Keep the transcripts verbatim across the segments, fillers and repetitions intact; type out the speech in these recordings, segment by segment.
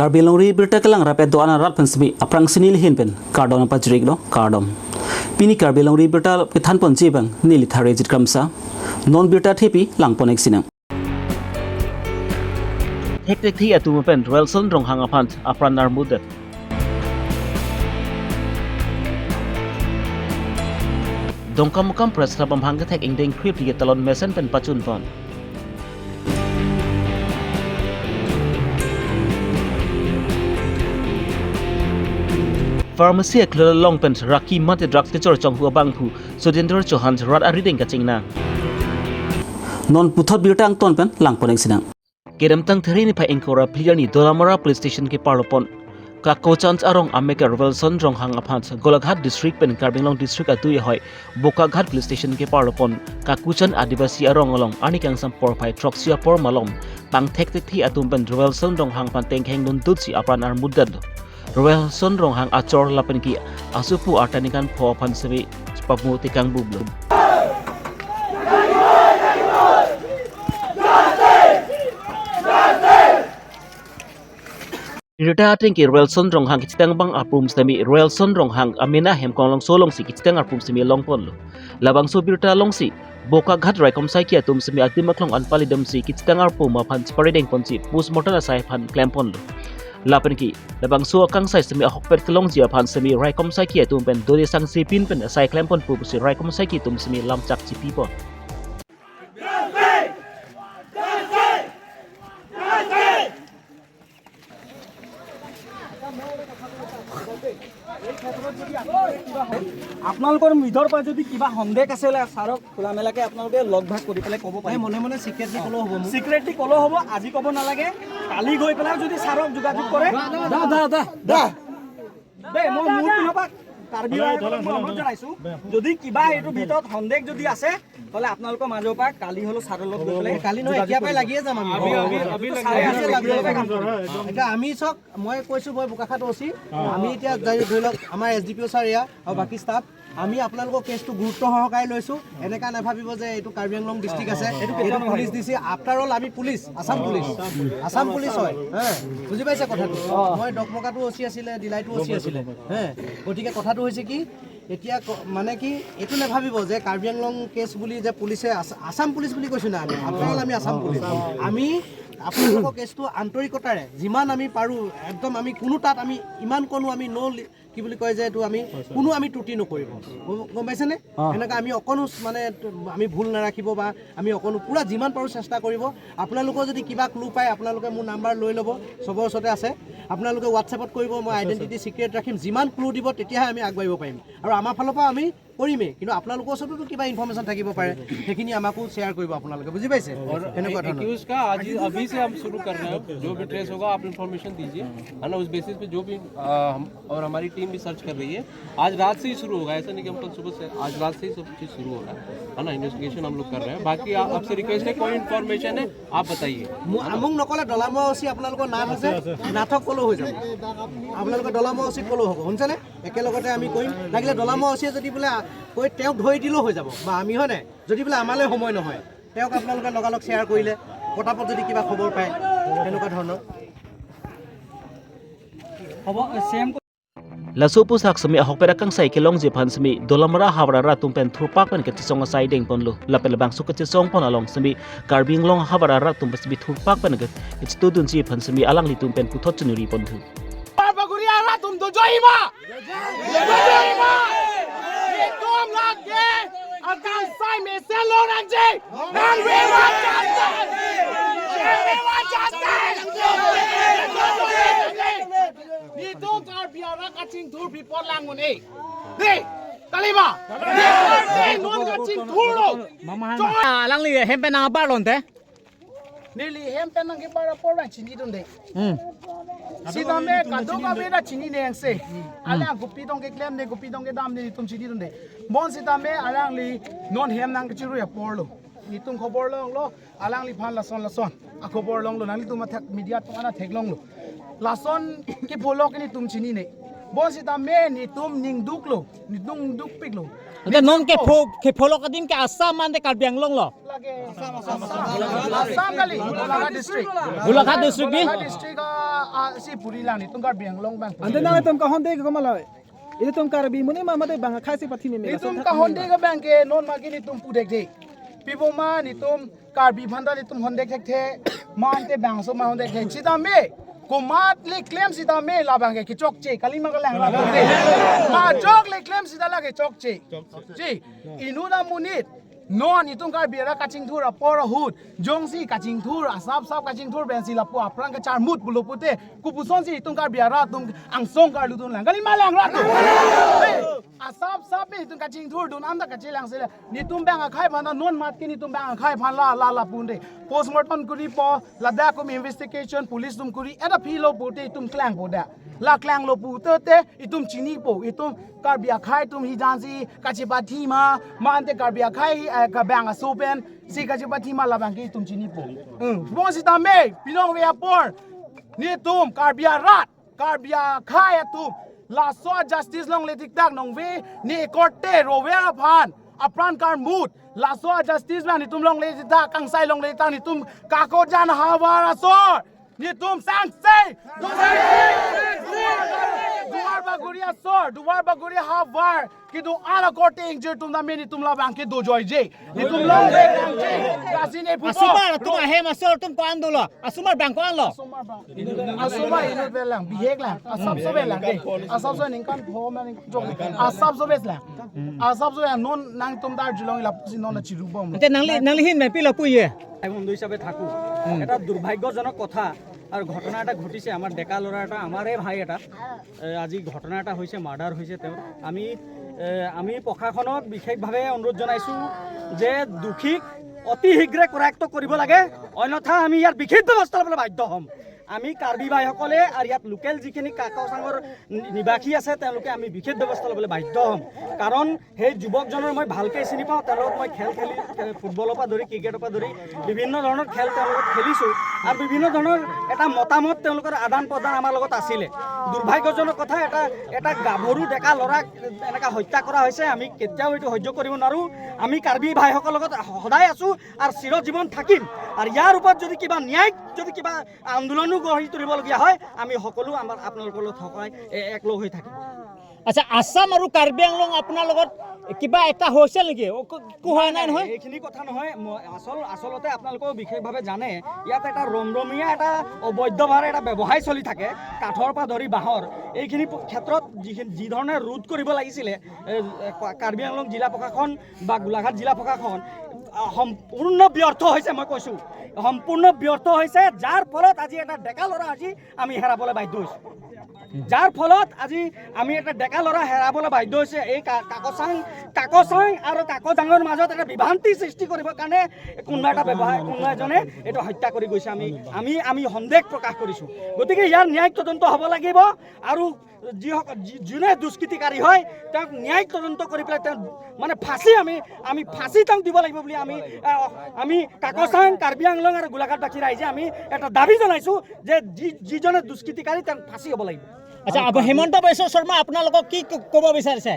Karbi Longri Birta kelang rapet do-an arat pen semi aphrang si neli ahin pen kardom pajirlo, kardom. Pini Karbi Longri Birta kethan ponji abang neli Tharejit Kramsa. Non birta thepi lang pon-ik sinang. Thekthekthe atum pen Roelson Ronghang aphan apran armutdet. Dongkamukam Press Club amahang kethek ingdeng krip li talon mesen pen pachun pon. Pharmacy akhlo along pen raki mate drugs kechor chonghu abangphu Sudendra Chauhan rat arideng kachingnang. Non puthot birta angton pen lang pon-ik sinang. Kedamtang Thre niphai ingkoi ra phli arni Dolamara Police Station keparlo pon kakuchan arong amek Roelson Ronghang aphan Golaghat District pen Karbi Anglong District adui ahoi Bokaghat Police Station keparlo pon kakuchan Adivasi arong along arni kangsam porphai throksi apor malom pangthekthekthe atum pen Roelson Ronghang aphan tengkheng dundunsi apran armutdet. Roelson Ronghang achor lapen ke asopo arta ningkan pho aphan semi pamu tekang bublo. Birta ateng ke Roelson Ronghang kechitang abang apum semi Roelson Ronghang amena hem konglongso alongsi kechitang apum semi long ponlo. Labangso birta alongsi Bokaghat raikom saiki atum semi adim aklong anpali damsi kechitang arpum aphan chiparideng ponsi postmortem asai aphan klem ponlo. Lapen ke labangso akangsai semi ahokpet kelongji aphan semi raikom saiki atum pen dode sangse pin pen asai klem pon pu pusi raikom saiki atum semi lamchak chipi pon. আপোনালোকৰ ভিতৰৰ পৰা যদি কিবা সন্দেহ আছে, ছাৰক খোলা মেলাকে আপোনালোকে লগ ভাগ কৰি পেলাই ক'ব পাৰিব। মনে মনে চিক্ৰেটলি ক'লেও হ'ব মোক। চিক্ৰেটলি ক'লেও হ'ব, আজি ক'ব নালাগে, কালি গৈ পেলাই যদি ছাৰক যোগাযোগ কৰে। দা, দা, দা, দা। দেই, মই মোৰ পিনৰ পৰা কাৰ্বি আংলঙত মই অনুৰোধ জনাইছো, যদি কিবা এইটো ভিতৰত সন্দেহ যদি আছে, তাহলে আপোনালোকৰ মাজৰ পৰা কালি হলেও ছাৰৰ লগত গৈ পেলাই কালি নহয়, যোগাযোগ এতিয়াৰ পৰাই কৰিব। লাগিয়ে যাম আমি। আমি, আমি, আমি ছাৰে লাগিয়ে আছে, যাম। কাম কৰিম। এতিয়া আমি চাওক, মই কৈছো, মই বোকাখাট অ চি, আমি এতিয়া ধৰি ধৰি লওক আমাৰ এছ ডি পি অ ছাৰ এয়া আৰু বাকী ষ্টাফ, আমি আপোনালোকৰ কেছটো গুৰুত্ব সহকাৰে লৈছো। এনেকা নাভাবিব যে এইটো কাৰ্বি আংলং ডিষ্ট্ৰিক্ট আছে, এইটো police D C, after all আমি পুলিচ, আছাম পুলিচ, আছাম পুলিচ হয়, হা, বুজি পাইছে কথাটো? মই ডকমকাটো অ চি আছিলে, ডিলাইটো অ চি আছিলে, হে। গতিকে কথাটো হৈছে কি, এতিয়া ক- মানে কি, এইটো নাভাবিব যে কাৰ্বি আংলং কেছ বুলি যে পুলিচে আছ- আছাম পুলিচ বুলি কৈছো না আমি, আফটাৰ অল আমি আছাম পুলিচ। আমি আপোনালোকৰ কেছটো আন্তৰিকতাৰে যিমান আমি পাৰো, একদম আমি কোনো তাত আমি ইমান কোনো আমি ন' লি- কি বুলি কয় যে এইটো আমি কোনো আমি ত্ৰুটি নকৰিব। গম- গম পাইছেনে? এনেকুৱা আমি অকণো মানে আমি ভুল নাৰাখিব বা আমি অকণো পূৰা যিমান পাৰো চেষ্টা কৰিব। আপোনালোকৰ যদি কিবা ক্লু পায়, আপোনালোকে মোৰ নাম্বাৰ লৈ ল'ব, চবৰ ওচৰতে আছে। আপোনালোকে WhatsApp-ত কৰিব, মই আইডেণ্টিটি চিক্ৰেট ৰাখিম। যিমান ক্লু দিব, তেতিয়াহে আমি আগবাঢ়িব পাৰিম। আৰু আমাৰ ফালৰ পৰা আমি কৰিমেই, কিন্তু আপোনালোকৰ ওচৰতো কিবা ইনফৰমেশ্যন থাকিব পাৰে, সেইখিনি আমাকো শ্বেয়াৰ কৰিব আপোনালোকে, বুজি পাইছে? और সেনেকুৱা ধৰণৰ। एक्यूज का आज ही, अभी से हम शुरू कर रहे हैं। जो भी ट्रेस होगा, आप इन्फॉर्मेशन दीजिए, है ना? उस बेसिस पे जो भी, आ, हम और हमारी टीम भी सर्च कर रही है। आज रात से ही शुरू होगा, ऐसा नहीं कि हम कल सुबह से, आज रात से ही सब चीज़ शुरू हो रहा है, है ना? इन्वेस्टिगेशन हम लोग कर रहे हैं। बाकी आ- आपसे रिक्वेस्ट है, कोई इन्फॉर्मेशन है, आप बताइए। মু- মোক নক'লে ডলামৰা অ চি আপোনালোকৰ নাথ আছে, নাথক ক'লেও হৈ যাব। আপোনালোকে ডলামৰা অ চিক ক'লেও হ'ব, শুনিছেনে? একেলগতে আমি কৰিম। লাগিলে ডলামৰা অ চিয়ে যদি বোলে কৈ তেওঁক ধৰি দিলেও হৈ যাব, বা আমি, হয়নে? যদি বোলে আমালৈ সময় নহয়, তেওঁক আপোনালোকে লগালগ শ্বেয়াৰ কৰিলে, পটাপট যদি কিবা খবৰ পায়, তেনেকুৱা ধৰণৰ। হ'ব, same. Laso pusak semi ahokpet akangsai kelongji aphan semi Dolamara havar arat atum pen thurpak pen kachesong asai deng ponlo. Lapen labangso kachesong pon along semi Karbi Anglong havar arat atum pen semi thurpak pen ke- kachitudunji aphan semi alanglitum pen puthot chunuri ponthu. Baguri arat atum do joima. Joima. Itum lage akangsai mesen lonangji. Nang we want justice. We want justice. Itum Karbi arat kachingthur bipot lang un-e. Dei, kali ma? Dei, non kachingthurlo. Alangli hem pen nang abar lonte? Neli hem pen nangkebar apor nangchinidunde. Hmm. Sitame kadokave ta chinine angse. Alang kopi tong keklemde, kopi tong kedamde, itum chinidunde. Bonsitame alangli non hem nangkechirui aporlo. Itum khobor longlo, alangliphan lason lason akhobor longlo, nanglitum athak media atum ana theklonglo. Lason kepholok nelitum chinine. Bonsitame nelitum ningduklo, nelitum ningdukpiklo. Ante non kepho- kepholok adim ke Assam ante Karbi Anglong lo? Lage. Assam, Assam, Assam. Assam kali, Golaghat district. Golaghat district ni? Golaghat district, ah, A, si puri lang, netum Karbi Anglong abang. Ante nanglitum kahonde ke komat lo? Ilitum Karbi amonit ma mate bang akhai si pathi meme. Netum kahonde ke abang ke non magi netum pudek de. Piboma netum Karbi aphanta netum hondek thekthe. Ma ante bangso ma hondek thekthe. Sitame. Komat le klem sitame labang ke kechokche. Kalima kalang labang ke. Majok le klem sita la kechokche. Si. Inut amonit. Non itum Karbi arat kachingthur apor ahut, jongsi kachingthur, asap sap kachingthur pensi lapu apran kacharmut pulo pute, kopusonsi itum Karbi arat atum angsong karludun lang. Kalima lang rat atum. Hey, asap sap pen itum kachingthurdun anta kachelang sila. Netum bang akhai aphanta non mat ke netum bang akhai aphan la la la pute. Postmortem kuri po, ladak atum investigation, police atum kuri, eta philo pute itum klangpo da. La klanglo pute te, itum chinipo, itum Karbi akhai atum hijan si kachepathi ma, ma ante Karbi akhai, eh, kabang aso pensi kachepathi ma labang ke itum chinipo. Hmm. Bonsitame, pinong ve apor. Netum Karbi arat, Karbi akhai atum. Laso justice longle tiktak nong ve, ne korte rover aphan. Apran karmut. Laso justice abang netum longle tiktak, kangsai longle tiktak netum kakojan havar asor. Netum sangse! Duar Bagori asor, Duar Bagori havar. Kedo-an akorte ingjir atum tame netum labang ke dojoije. Netum longle tangje. Lasi ne pupo. Asomar atum ahem asor atum ko-an dolo? Asomar abang ko-an lo? Asomar abang. Asomar inut ave lang, bihek lang. Asapso ave lang ke. Asapso ningkan pho ma ningkan jok. Asapso ave lang. Asapso ave non nangtum Darjeeling lapusi non chirubom. Ante nangli, nangli ahin mepilo puye? আমি বন্ধু হিচাপে থাকোঁ। হুম। এটা দুৰ্ভাগ্যজনক কথা আৰু ঘটনা এটা ঘটিছে। আমাৰ ডেকা ল'ৰা এটা, আমাৰে ভাই এটা, এ, আজি ঘটনা এটা হৈছে, মাৰ্ডাৰ হৈছে তেওঁৰ। আমি, এ, আমি প্ৰশাসনক বিশেষভাৱে অনুৰোধ জনাইছোঁ যে দোষীক অতি শীঘ্ৰে কৰায়ত্ত কৰিব লাগে, অন্যথা আমি ইয়াৰ বিশেষ ব্যৱস্থা ল'বলৈ বাধ্য হ'ম। আমি কাৰ্বি ভাইসকলে আৰু ইয়াত লোকেল যিখিনি কাকচাঙৰ নি-, নিবাসী আছে, তেওঁলোকে আমি বিশেষ ব্যৱস্থা ল'বলৈ বাধ্য হ'ম। কাৰণ সেই যুৱকজনৰ মই ভালকৈ চিনি পাওঁ, তেওঁৰ লগত মই খেল খেলি, এ, ফুটবলৰ পৰা ধৰি, ক্ৰিকেটৰ পৰা ধৰি বিভিন্ন ধৰণৰ খেল তেওঁৰ লগত খেলিছোঁ আৰু বিভিন্ন ধৰণৰ এটা মতামত তেওঁলোকৰ আদান প্ৰদান আমাৰ লগত আছিলে। দুৰ্ভাগ্যজনক কথা, এটা, এটা গাভৰু ডেকা ল'ৰাক এনেকা হত্যা কৰা হৈছে। আমি কেতিয়াও এইটো সহ্য কৰিব নোৱাৰোঁ। আমি কাৰ্বি ভাইসকলৰ লগত সদায় আছোঁ আৰু চিৰজীৱন থাকিম। আৰু ইয়াৰ ওপৰত যদি কিবা ন্যায়িক, যদি কিবা আন্দোলনো গঢ়ি তুলিবলগীয়া হয়, আমি সকলো আমাৰ আপোনালোকৰ লগত সদায় এ-, একলগ হৈ থাকিম। আচ্ছা, আছাম আৰু কাৰ্বি আংলং আপোনাৰ লগত কিবা এটা হৈছে নেকি? অ, ক-, একো হোৱা নাই নহয়? এইখিনি কথা নহয়। মই আচল-, আচলতে আপোনালোকেও বিশেষভাৱে জানে, ইয়াত এটা ৰমৰমীয়া এটা অবৈধভাৱে এটা ব্যৱসায় চলি থাকে, কাঠৰ পৰা ধৰি বাঁহৰ। এইখিনি প-, ক্ষেত্ৰত যিখিনি, যি ধৰণে ৰোধ কৰিব লাগিছিলে, এ, এ, কা-, কাৰ্বি আংলং জিলা প্ৰশাসন বা গোলাঘাট জিলা প্ৰশাসন, আ, সম্পূৰ্ণ ব্যৰ্থ হৈছে, মই কৈছোঁ, সম্পূৰ্ণ ব্যৰ্থ হৈছে, যাৰ ফলত আজি এটা ডেকা ল'ৰা আজি আমি হেৰাবলৈ বাধ্য হৈছোঁ। যাৰ ফলত আজি আমি এটা ডেকা ল'ৰা হেৰাবলৈ বাধ্য হৈছে। এই কা-, কাকচাং, কাকচাং আৰু কাকজাঙৰ মাজত এটা বিভ্ৰান্তি সৃষ্টি কৰিবৰ কাৰণে কোনোবা এটা ব্যৱসায়, কোনোবা এজনে এইটো হত্যা কৰি গৈছে। আমি, আমি, আমি সন্দেহ প্ৰকাশ কৰিছোঁ। গতিকে ইয়াৰ ন্যায়িক তদন্ত হ'ব লাগিব আৰু যিসকল, যি-, যোনে দুষ্কৃতিকাৰী হয়, তেওঁক ন্যায়িক তদন্ত কৰি পেলাই তেওঁ মানে ফাঁচী আমি, আমি ফাঁচী তেওঁক দিব লাগিব বুলি আমি, আহ, আমি কাকচাং, কাৰ্বি আংলং আৰু গোলাঘাটবাসী ৰাইজে আমি এটা দাবী জনাইছোঁ যে যি-, যিজনে দুষ্কৃতিকাৰী তেওঁক ফাঁচী হ'ব লাগিব। আচ্ছা, আপ-, হিমন্ত বিশ্ব শৰ্মা আপোনালোকক কি ক-, ক'ব বিচাৰিছে?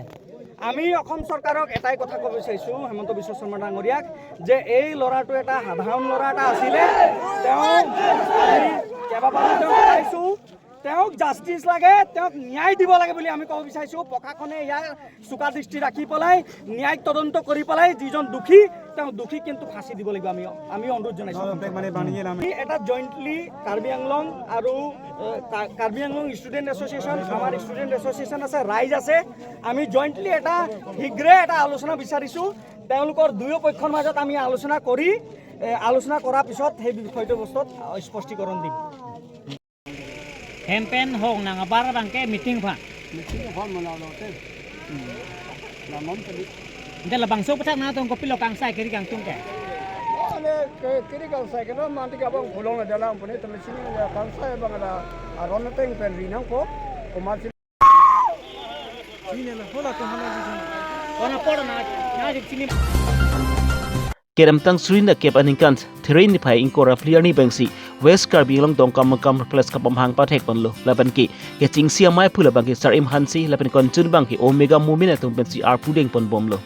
আমি অসম চৰকাৰক এটাই কথা ক'ব বিচাৰিছোঁ, হিমন্ত বিশ্ব শৰ্মা ডাঙৰীয়াক, যে এই ল'ৰাটো এটা সাধাৰণ ল'ৰা এটা আছিলে, তেওঁ আমি কেইবাবাৰো তেওঁক পাইছোঁ, তেওঁক জাষ্টিচ লাগে, তেওঁক ন্যায় দিব লাগে বুলি আমি ক'ব বিচাৰিছোঁ। প্ৰশাসনে ইয়াৰ চোকা দৃষ্টি ৰাখি পেলাই ন্যায়িক তদন্ত কৰি পেলাই যিজন দোষী, তেওঁ দোষী কিন্তু ফাঁচী দিব লাগিব। আমি, আমি অনুৰোধ জনাইছোঁ। Ih, এটা জইণ্টলি কাৰ্বি আংলং আৰু, এ, কা-, কাৰ্বি আংলং ষ্টুডেণ্ট এছ'চিয়েশ্যন, আমাৰ ষ্টুডেণ্ট এছ'চিয়েশ্যন আছে, ৰাইজ আছে, আমি জইণ্টলি এটা শীঘ্ৰে এটা আলোচনা বিচাৰিছোঁ। তেওঁলোকৰ দুয়ো পক্ষৰ মাজত আমি আলোচনা কৰি, এ, আলোচনা কৰাৰ পিছত সেই বিষয়টো বস্তুত, আ, স্পষ্টীকৰণ দিম। Hem pen hong nang abar abang ke meeting aphan. Meeting aphan mana lo te. Namam tadi. Ante labangso aputhak nangtum kopilo kangsai kiri kangtung ke? Oh, ne ke kiri kangsai ke na manti ke abang pulong na jalan pune tadi sini ya kangsai abang ada aron teng pen rinang ko. Komat si Kona pora na, na dik sini. Keremtang suri na kep aningkan, Three niphai ingkoi ra phli arni abangsi West Karbi Anglong Dongkamukam Press Club amahang pathek ponlo. Lapen ke kechengsi amei aphu labang ke Sarim Hanse lapen konchun abang ke Omega Movement atum pensi arpu deng ponbomlo.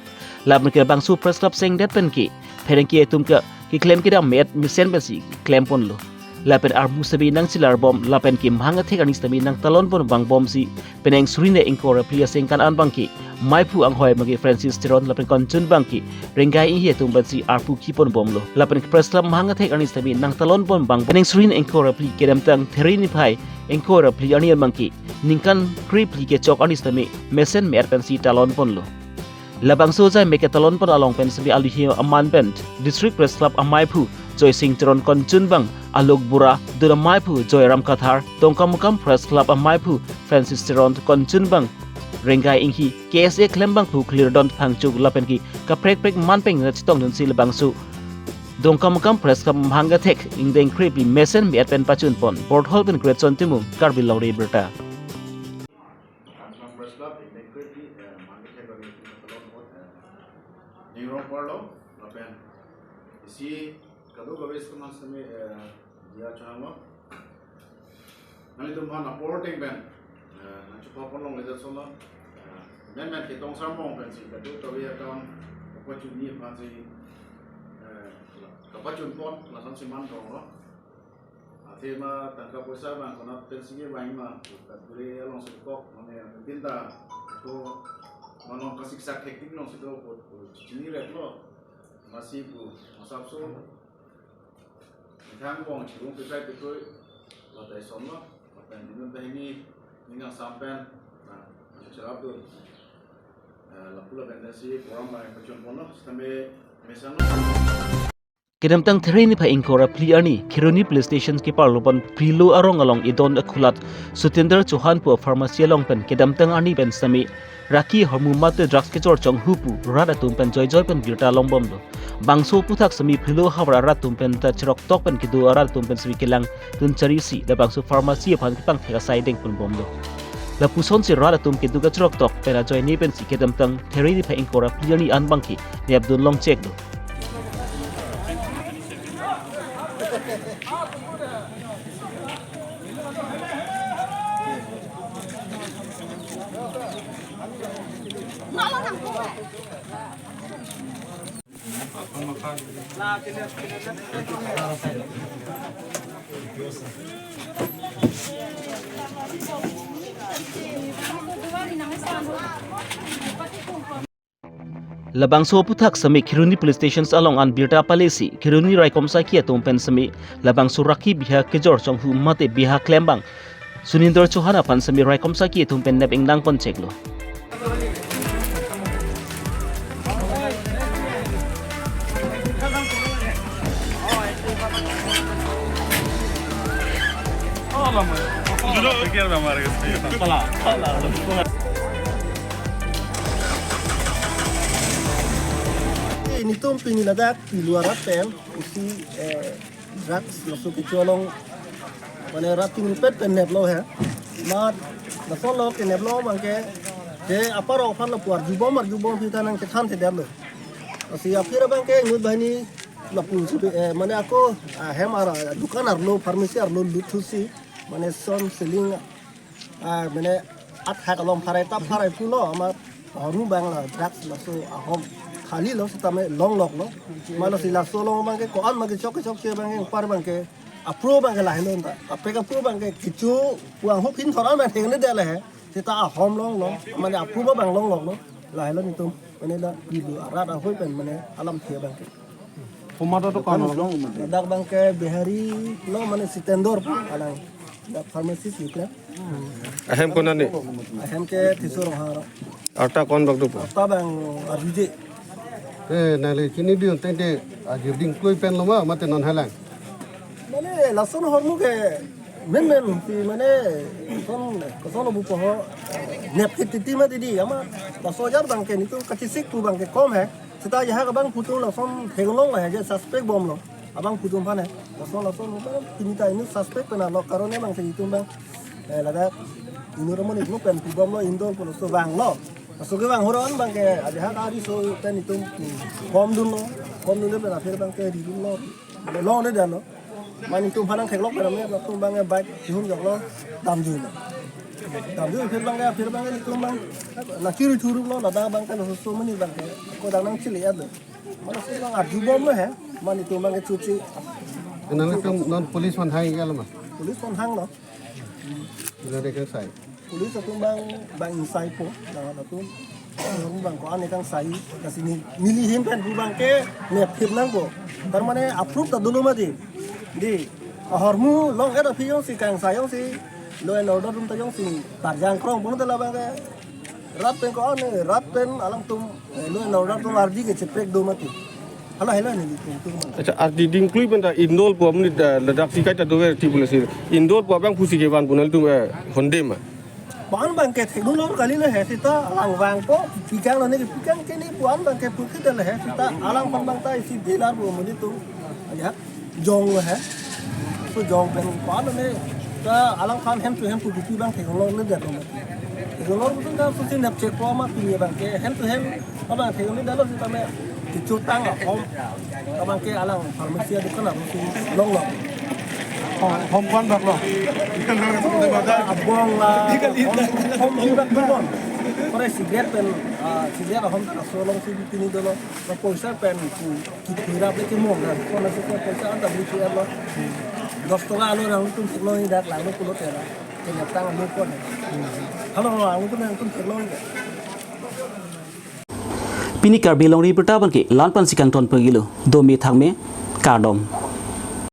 Lapen ke labangso Press Club sengdet pen ke pherangke atum ke keklem kedam me-et mesen pensi klem ponlo. Lapen armu sitame nangchelar bom, lapen ke mahang athek arni sitame nangtalon pon vangbomsi, penang suri ingkoi ra phli aningkan an abangke maiphu anghoi abangke Francis Teron lapen konchun abangke Renggai Inghi atum pensi arpu kipon bomlo. Lapen ke Press Club mahang athek arni sitame nangtalon pon vang penang suri ingkoi ra phli kedamtang There niphai ingkoi ra phli arni abangke ningkan krephli kechok arni sitame mesen me-et pensi talon ponlo. Labangso ajai me ketalon pon along pen sitame aluhi aman pen District Press Club amaiphu Joysing Teron konchun abang Alok Bura, dun amaiphu Joyram Kathar, Dongkamukam Press Club amaiphu Francis Teron konchun abang Renggai Inghi, K S A klembangphu Klirdon Phangcho lapen ke kaprek prek man pen nangchetongdunsi labangso Dongkamukam Press Club mahang athek ingdeng krephli mesen me-et pen pachun pon. Borthol pen Greatson Timung, Karbi Longri Abirta. Dongkamukam Press Club ingdeng krephli, eh, mahang athek arni sitame nangtalon pon, eh, ningrong parlo, lapen isi kadokave atum sitame, eh, diya changlo. Nanglitum aphan apor ateng pen, eh, nangchepapon longle det solo. Eh, men men ketong sarmong pensi kadokave atum kapachunji aphansi, eh, kapachun pon, lasonsi man tonglo. Athema tangka poisa abang konat pensi kevang ma, ta gure alongsi kok, mane, pinta, to, malom kasiksak hektik alongsi to, ko, ko, chiniretlo, masi pu, masapso, thang bong chirung pekai pekoi, latai somlo, lapen dinun tahini, ningang sampen, na, cherap dun, eh, lapu lapen si, program abang pachun ponlo, sitame, mesenlo. Kedamtang There niphai ingkoi ra phli arni, Kheroni Police Station keparlo pon Prilo arong along idon akhulat Sutender Chauhan pu pharmacy along pen kedamtang arni pen sitame raki, hormu mate drugs kechor chonghu pu rat atum pen joijoi pen birta longbomlo. Bangso aphuthak sitame Prilo havar arat atum pen ta cheroktok pen kedo arat atum pen sitame kelangdun charisi labangso pharmacy aphan kepangthek asai dengponbomlo. Lapusonsi rat atum kedo kacheroktok pen ajoine pensi kedamtang There niphai ingkoi ra phli arni an abangke nepdun longcheklo. Labangso aphuthak sitame Kheroni Police Stations along an birta palesi Kheroni raikom saki atum pen sitame labangso raki biha kejor chonghu mate biha klembang Sutender Chauhan aphan sitame raikom saki atum pen nep ingdang poncheklo. Eh, netum pini ladak Prilo arat pen isi, eh, drugs laso kecho along mane rat tingrupet pen neplo he. Mat laso lo keneplo abangke, de apar aphan lapu arjubom arjubom kita nangkethan thedetlo. Lasi aphi abangke inut banghini lapu, eh, mane ako, ah, hem ara dukan arlo pharmacy arlo lut thusi mane son selling, ah, mane athak along pharai ta pharai pulo amat ahormu abang la drugs laso ahom khali lo sitame longloklo. Mane si laso along abangke ko-an abangke chok chokche abangke par abangke apro abangke lahelo ta. Kaprek apro abangke kecho pu ahok phin thoran abang thengledetlo he. Seta ahom longlo, mane apro abang longloklo. Lahelo netum, mane la Prilo arat ahoi pen mane alamthe abangke. Komat atum kan lo? Ladak abangke Bihari lo mane Sutender pu alang. Dak pharmacist yukle. Ahem konat ni? Ahem ke Tisso Ronghang. Arta konat bak dopo? Arta abang arjuje. Eh, nangli chinidun tangte ajir dingkloi pen lo ma, mate non halang? Mane lason ahormu ke men men si mane son, koson lo bupo ho, nep kit titi mati di ama. Laso ajar abangke netum kachesik pu abangke kom he. Seta ajahak abangphu atum lason theklong he je suspect bomlo. Abangphu atum aphan he. Lason lason lo kan pini ta inut suspect pen alo karone abangke netum abang, eh, ladak inut amonit mo pen pu bomlo indon pu laso vanglo. Laso kevang horon abangke ajahak ariso pen netum bom dunlo. Bom dunlo pen aphi abangke ridunlo. Longledetlo. Mane netum aphan nangtheklok pen ame latum abangke bike chihum joklo, damjuilo. Damjui aphi abangke, aphi abangke netum abang nangchiri churuplo, ladak abangke laso amonit abangke ako dang nangchili-etlo. Mane laso abang arjubomlo he, mane netum abangke chuchi Nangtum non police man hai kalo ma? Police man hanglo. Ilo de kangsai. Police atum bang bang ingsaipo. Nang atum bang ko-an kangsai. Lasi neli ahin pen pu abangke nepthip nangpo. Tar mane approve ta dolo mati. Di ahormu long-et aphi jongsi kangsai jongsi law and order atum ta jongsi tarjang krong pon ta labangke. Rat pen ko-an, rat pen alangtum, eh, law and order atum ardi ke cheprek do mati. Hala hala nelitum tum mati. Acha, ardi dingklui pen ta indol pu amonit, eh, ladak si kaita dover ti pulasi. Indol pu abang pusi kevan pu nangtum, eh, honde ma? Ko-an abangke thekdunlor kali le he seta alang vangpo, pikang lo ne pikang ke ne ko-an abangke pukit le he seta alangphan abang ta isi delar pu amonit atum. Ajahak jong lo he. So jong pen ko-an lo ne ta alangphan hem to hem pu bipi abang theklong le det lo. Theklong lo ta so si nepchekpo ma pini abangke hem to hem abang theklong le det lo seta me kichutang ahom. Abangke alang pharmacy adukan arusi longlo. Hom, hom ko-an bak lo? Abong la, hom, hom di bak dukon. Kore cigarette pen, ah, cigarette ahom ta so long si pini dolo. La poisa pen pu kithuira pe kimong dan. Kona si poisa anta beli tuer lo. Dos toka alo nangtum theklong dak lang lo pulo tera. Kenep tang alo kon. Halo nangtum nangtum theklong dak. Pini Karbi Longri Abirta abangke la-an pensi kangton pagilo. Dome thakme, kardom.